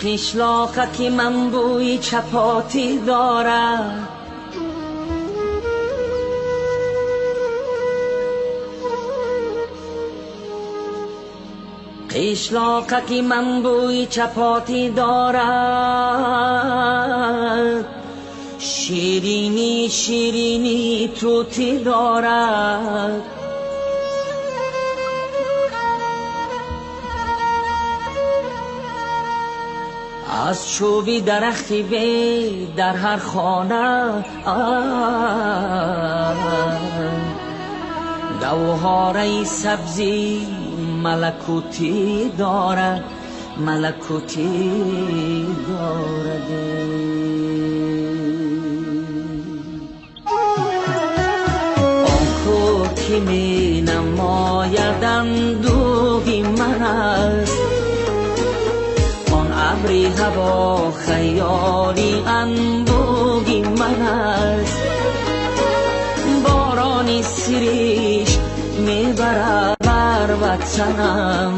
Қишлоқа ки ман бӯи чапотӣ дорад, қишлоқа ки ман бӯи чапотӣ дорад, ширинӣ ширинӣ тутӣ дорад. Аз чӯби дарахти бед дар ҳар хона гавҳораи сабзи малакутӣ дорад, малакутӣ дорад. Он ку ки менамояд андӯҳи ман аст, он абри ҳаво хаёли анбӯҳи ман аст. Борони сириш мебарад бар ватанам,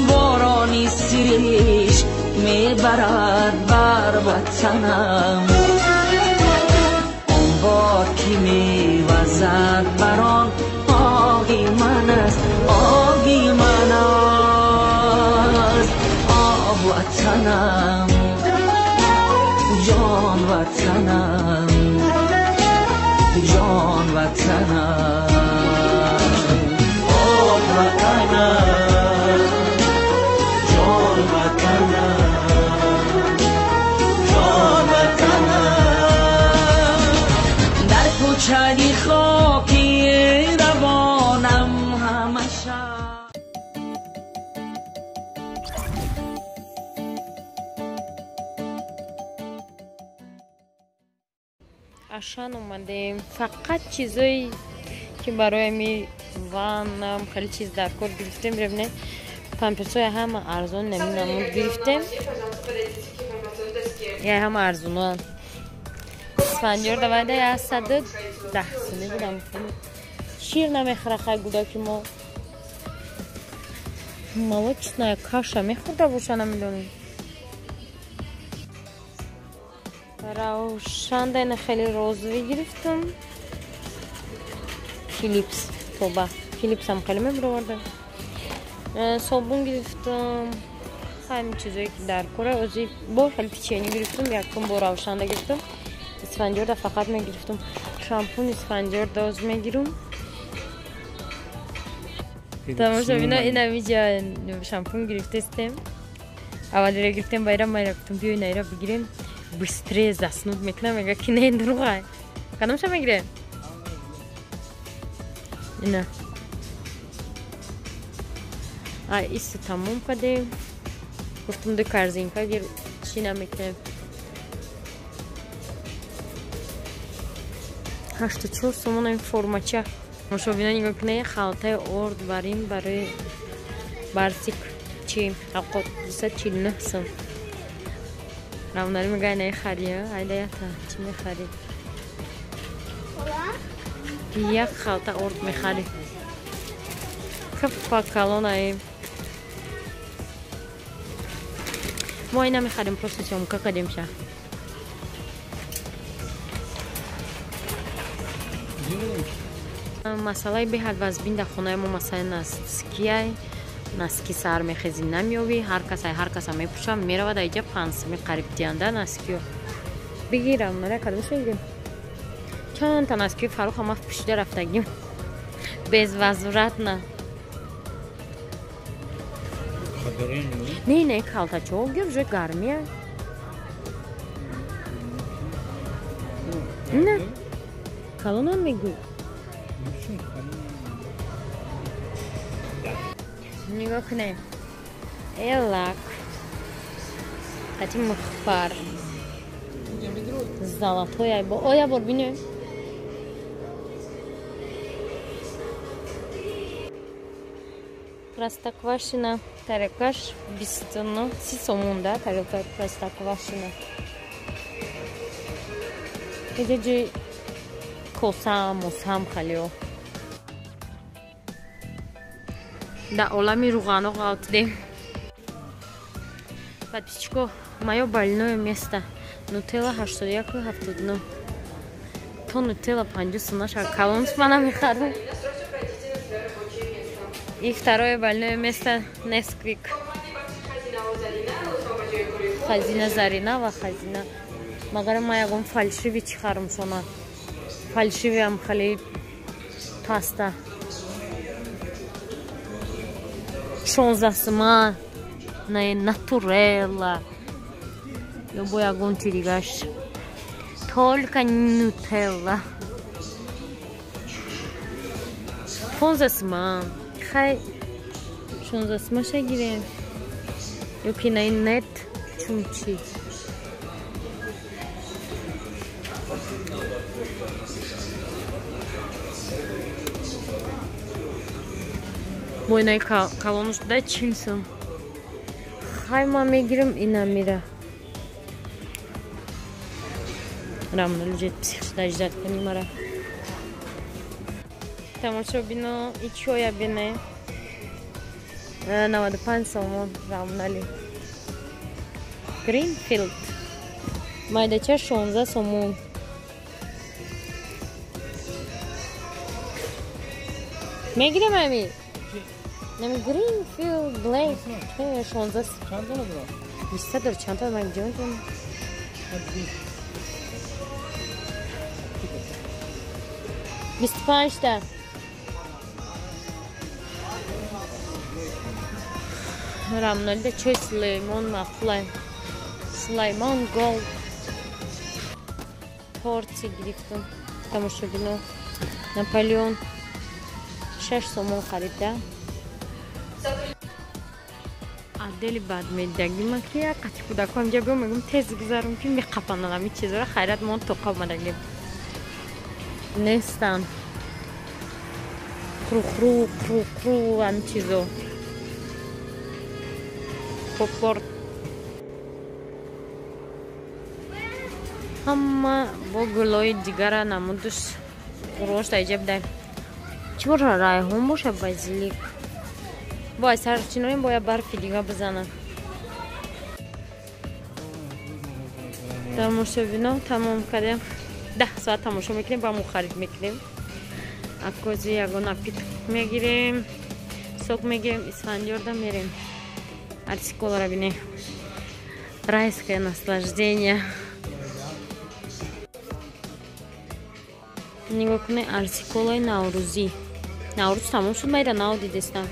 борони сириш мебарад бар ватанам. Он бод ки мевазад бар он оғи ман аст, оғи ман аст. Об ватанам, ҷон ватанам, ҷон ватанам. Об ватанам, ҷон ватанам, ҷон ватанам. Дар кӯчаи хоки равонам ҳама шаб. Ашан омадем. Фақат чизое ки барои ми ваннам хеле чиз дар кор гирифтем, бибинед, памперсҳои ҳама арзон намуд гирифтем. Я ҳама арзонанд. Исфандиёр давайда 110 сомӣ будам. Шир намехӯра хай гудаки мо. Молочная каша мехӯрда боша, намедонем. Равшанда ина хеле розовый гирифтам. Филипс, тоба. Филипсам хеле мебировардам. Собун гирифтам. Ҳамин чизое ки дар кора. Ози бо хеле печенье гирифтам. Якум бо равшанда гирифтам. Исфандиёрда фақат мегирифтам. Шампун исфандиёрда оз мегирам. Тамошобино, ина миҷа шампун гирифтестем. Аввалиро гирифтем, байра майра гуфтам биёй найра бигирем. Быстрее заснуть мекунам, мега ки не дурӯғай. Кадомша мегирем? Ина. Ай, исту тамом кардем. Гуфтам ду корзинка гир, чӣ намекунем. 84 сомон ин формача. Мушобино нигоҳ кунед, халтаи орд барим барои барсик чи 249 сом. Равнари мегӯяд наи хари, айда ята чӣ мехарӣ? Як халта орд мехарӣ. Капа калонаи. Мо ай намехарем, просто съёмка кардем ша. Масъалаи беҳад вазбин дар хонаи мо масъалаи наскияй. Наски саҳар мехезӣ намеёвӣ, ҳар кас ай ҳар каса мепӯша, меравад айҷа пансами қариб диянда наскиё. Бигирам, мара кадомш мегирем? Чандта наскиё Фарух ҳама пӯшида рафтагим. Безвозвратно. Не, не, калтачо гир, уже гармия. Не. Калонам мегӯй. Нигоҳ кунед. Элак. Қати мухпар. Золотой ай бо. Оя бор бинем. Простоквашино тарелкаш 29 сомон, да, тарелка Простоквашино. Иҷа ҷои коса, мосам халио. Дар олами руғано ғалтидем. Подписчико, моё больное место. Нутелла 81,79. То нутелла 50 сум наша калон мана мехарам. И второе больное место Несквик. Хазина Зарина ва хазина. Магар ма ягон фальшивый чи харам сона. Фальшивый ам хали паста. 16 сума на натурелла. Ё бо ягон чи дигаш. Только нутелла. 15 сума. Хай 16 сума ша гирем. Ё ки на нет чунчи. Мой калонуш дай 40 сум. Хай ма мегирим ина мира. Рамна лежит псих ждать кани мара. Тамошобино и чоя бине. 95 сомон рамнали. Гринфилд. Майдача 16 сомон. Мегирим ами. Нами Гринфилд Блэк 16. Чанд дона дора? 20 дор чанд та ман ҷон кунам. 25 та. Рамналда чой Сулеймон маъқулай. Сулеймон Голд. Торти гирифтам. Тамошобино. Наполеон 6 сомон харида. Адели бад медагима ки қати кӯдакҳо инҷа биём мегӯм тез гузарам ки меқапанам ҳамин чизоро хайрат мон тоқа омадагим. Нестан. Хру-хру, хру-хру ҳамин чизо. Попкорн. Ҳама бо гулои дигара намудуш қурғош дар иҷа бидаем. Чӣ боша райҳон боша базилик. Вай сарчиноим бояд барфи дига бизанам. Тамошобино тамом кардем. 10 соат тамошо мекунем, ба мо харид мекунем. Акози ягон напиток мегирем, сок мегирем, Исфандиёрда мерем. Артиколара бинем. Райское наслаждение. Нигоҳ кунед артиколаи наврӯзӣ. Наврӯз тамом шуд, майра нав дидестам.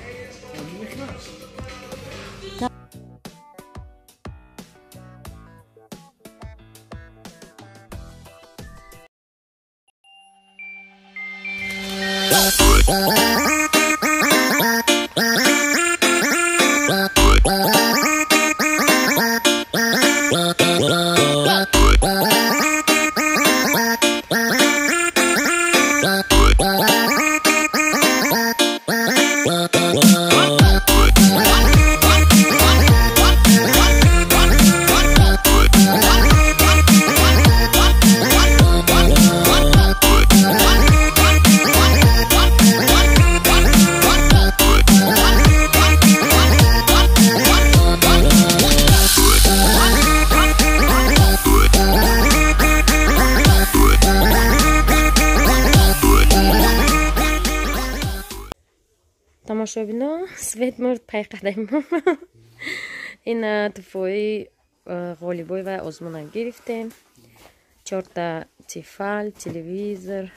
Тамошобино свет мурд пайқадаем. Ин туфои ғолибой ва озмуна гирифтем. 4та тифал, телевизор.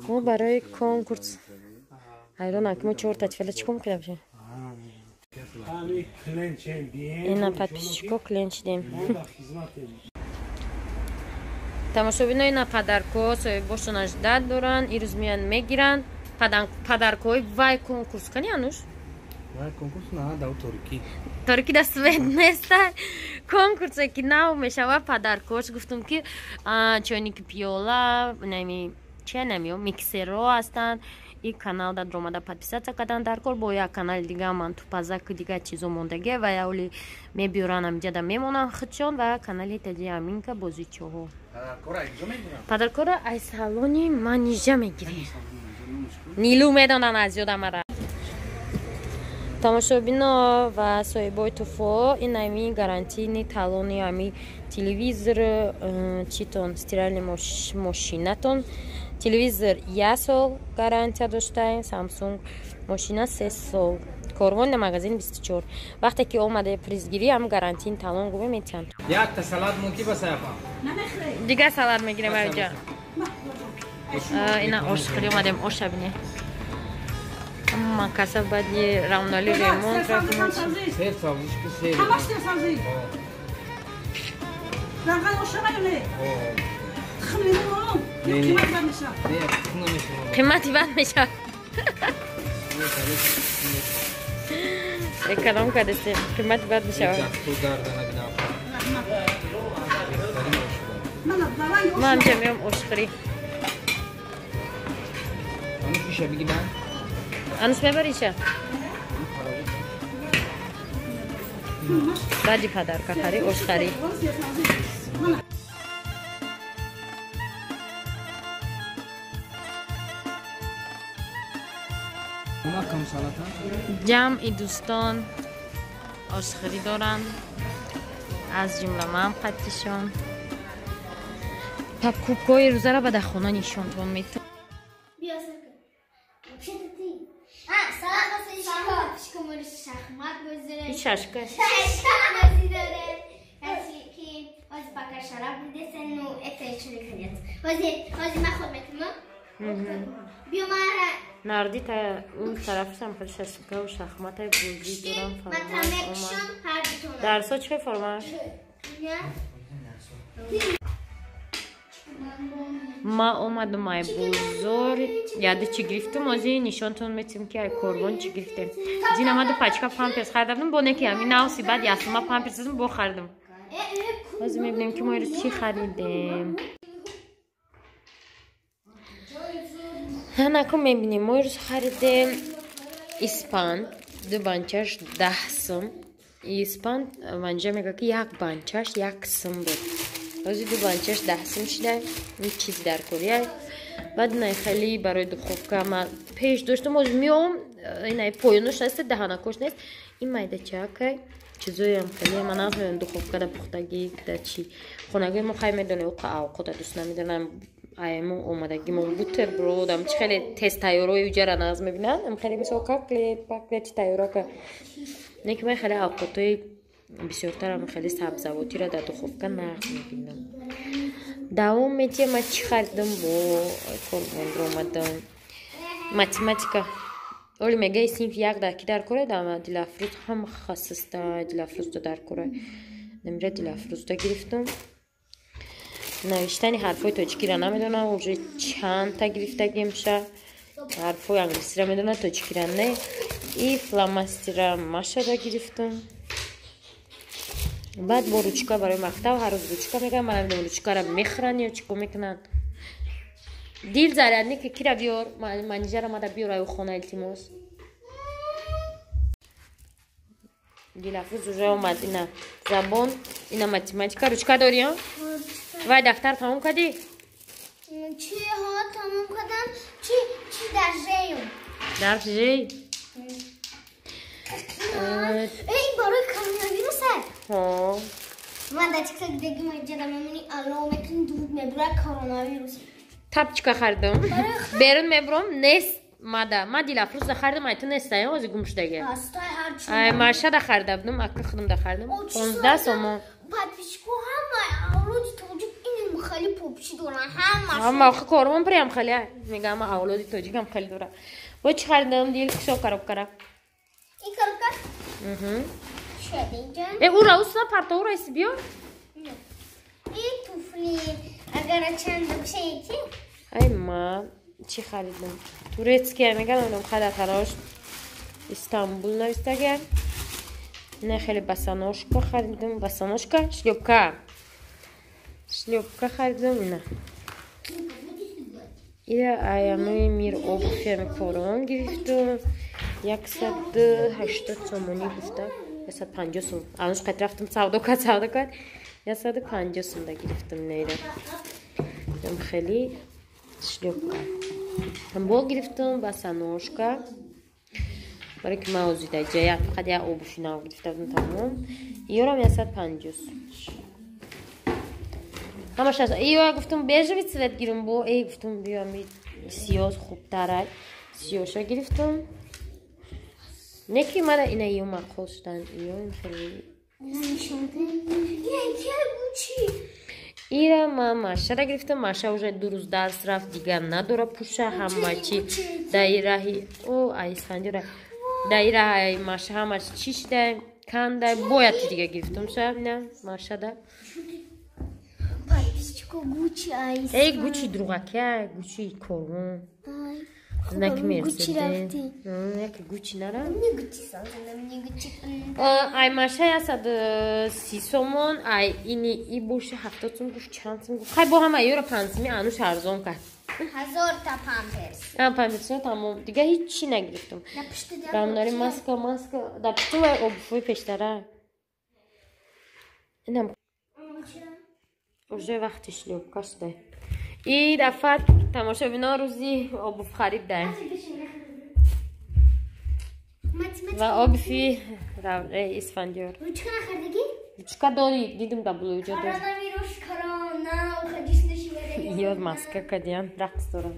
Мо барои конкурс. Ҳайронам ки мо 4та тифала чӣ кор мекунем бошем? Ина подписчико клиент шидем. Тамошобино ина падарко соҳибошон аждад доранд, ирӯз меянд мегиранд. Падаркои вай конкурс кани ануш? Вай конкурс на, да торики. Торики да свет неста. Конкурсе ки нав мешава падаркош гуфтум ки чойники пиёла, нами чи намиё миксеро ҳастанд. И канал да дромада подписаться кардан дар кор бо як канали дига ман тупазак дига чизо мондагӣ ва яоли мебиёран амҷада мемонанд худшон ва канали таҷи Аминка бозичоҳо. Падаркора ай салони манижа мегирем. Нилу медонанд аз ёда мара. Тамошобино ва соҳибои туфо, ин ами гарантийный талони ами телевизор, читон, стиральный мошинатон. Телевизор 1 сол гарантия доштаем, Samsung мошина 3 сол. Корвон на магазин 24. Вақте ки омаде призгирӣ, ҳам гарантийный талон гуме метиҳанд. Якта салат мумкин ба саяфа. Дигар салат мегирем аҷа. Ина ошхӯрӣ омадем, оша бинед. Ма каса баъди равнали ремонт рафтем. Сер сабзиш ки сер. Ҳамаш сер сабзӣ. Равған оша не? Тухм лимон. Қимат бад мешавад. Қимати бад мешавад. Эконом кардастем. Қимати бад мешавад. Ма ҳамҷа меом ошхӯрӣ. Ануш мебари иша? Баъди падарка хари, ошхарӣ. Ҷамъи дӯстон ошхӯрӣ доранд, аз ҷумла ман қатишон. Покупкаҳои рӯзаро ба дар хона нишонтон метавонам. Шашка. Нарди та он тарафшам хел шашка ва шахматай бозӣ дорам фармош омад. Дарсо чӣ фармош? Ма омадам ай бозор, яде чӣ гирифтам, ози нишонтон метим ки ай корвон чӣ гирифтем. Зина ма ду пачка памперс харидам, бо неки ами навси баъд ясма памперс дидам, бо харидам. Ози мебинем ки мо иро чӣ харидем. Ҳанаку мебинем, мо ирӯз харидем испан, ду банчаш 10 сум. Испан манҷа мега ки як банчаш 1 сум буд. Ози ду банчаш 10 сум шуда, ин чизи дар корея. Баъд инай хеле барои духовка ма пеш доштам, оз меом, инай поёнаш нест, даҳанакош нест. Ин майдачакай чизоям хеле ман намефаҳмам духовкада пухтагӣ да чӣ. Хонагии мо хай медонем, уқа авқота дӯст намедонам. Айму омадагӣ мо бутерброд, ам чи хеле тез тайёрои уҷара нағз мебинанд, ам хеле мисол котлет, паклет чи тайёрака. Не ки ман хеле авқотои бисёртарам хеле сабзавотиро дар духовка нағз мебинам. Давом метиҳам, ман чӣ харидам бо корвонро омадам. Математика. Оли мегаи синфи як дар ки дар кора, дар Дилафрӯз ҳам хасиста, Дилафрӯзда дар кора. Намира Дилафрӯзда гирифтам. Навиштани ҳарфҳои тоҷикиро намедонам, уже чандта гирифтагимша. Ҳарфҳои англисиро медонам, тоҷикиро не. И фломастера машада гирифтам. Баъд бо ручка барои мактаб, ҳар рӯз ручка мегирам, ман намедонам ручкаро мехӯранд ё чӣ кор мекунанд. Дил зарядники кира биёр, манижара мада биёр аю хона илтимос. Дилафрӯз уже омад, ина забон, ина математика. Ручка дорӣ? Вай дафтар тамом кардӣ? Чи ҳо тамом кардам, чи дар жеюм. Дар жей? Ин барои коронавирус аст. Ҳо. Ман дар тикток дидагим, ҷада мемонӣ ало мекунӣ, дуд мебурад коронавирус. Тапчика харидам. Берун мебурам, нест мада. Ма Дилафрӯзда харидам, ай ту нестаи, ози гум шудаги. Ай машада харида будам, ака худамда харидам. 15 сомон. Подписчико ҳама авлоди тоҷик ин хеле попчи доранд, ҳама. Ҳама охи корвон прям хеле. Мегам ҳама авлоди тоҷикам хеле дорад. Бо чӣ харидам дил кишо коробкара? Ин коробка? Шуд инҷа. Э, ура усна парта, ура иси биёр. Ин туфли агар чанд бошад. Ай ма чӣ харидам? Турецкия мегам, намедонам хадар харош Истанбул навистаган. Не хеле басаношка харидам, басаношка, шлёпка. Шлёпка харидам ина. Ира аямои мир обуфи ами корон гирифтум. 180 сомонӣ гуфта, 150 сом. Ануш қайт рафтам савдо кард, савдо кард. 150 сом да гирифтам нейра. Хеле шлёпка. Бо гирифтам басаношка. Барои ки ман озида ҷая фақат як обуши нав гирифта будам, тамом. Иёрам 150 сум. Ҳамаш аст. Иё гуфтам бежевый цвет гирам, бо эй гуфтам биё ми сиёс хубтарай. Сиёша гирифтам. Не ки мара ина иё маъқул шудан. Иё хеле ира ма Машара гирифтам. Маша уже 2 рӯз дарс рафт, дигар надора пуша, ҳама чи дар раҳи о айсфандиёра дар раҳи Маша ҳама чи шида канда, бояд дига гирифтам ша на Машада. Эй, Гуччи дуруғакия, Гуччи корвон. Знаки Мерседес. Яке Гуччи нара? Ай Маша 130 сомон, ай ини и боша 70 сум гуфт, чанд сум гуфт. Хай бо ҳама ёро 5 суми ануш арзон кард. 1000 та памперс. А, памперсо тамом. Дига ҳичи нагирифтам. Рамнари маска, маска. Да пушту вай обуфои пештара. Инам уже вақти шлёпка шуда. И дафъа тамошобино рӯзи обувь харид даем ва обуви Исфандиёр. Ручка нахардагӣ? Ручка дори, дидим да булуҷа дори. Коронавирус, корона, Ёд маска кадиям рақс дорам.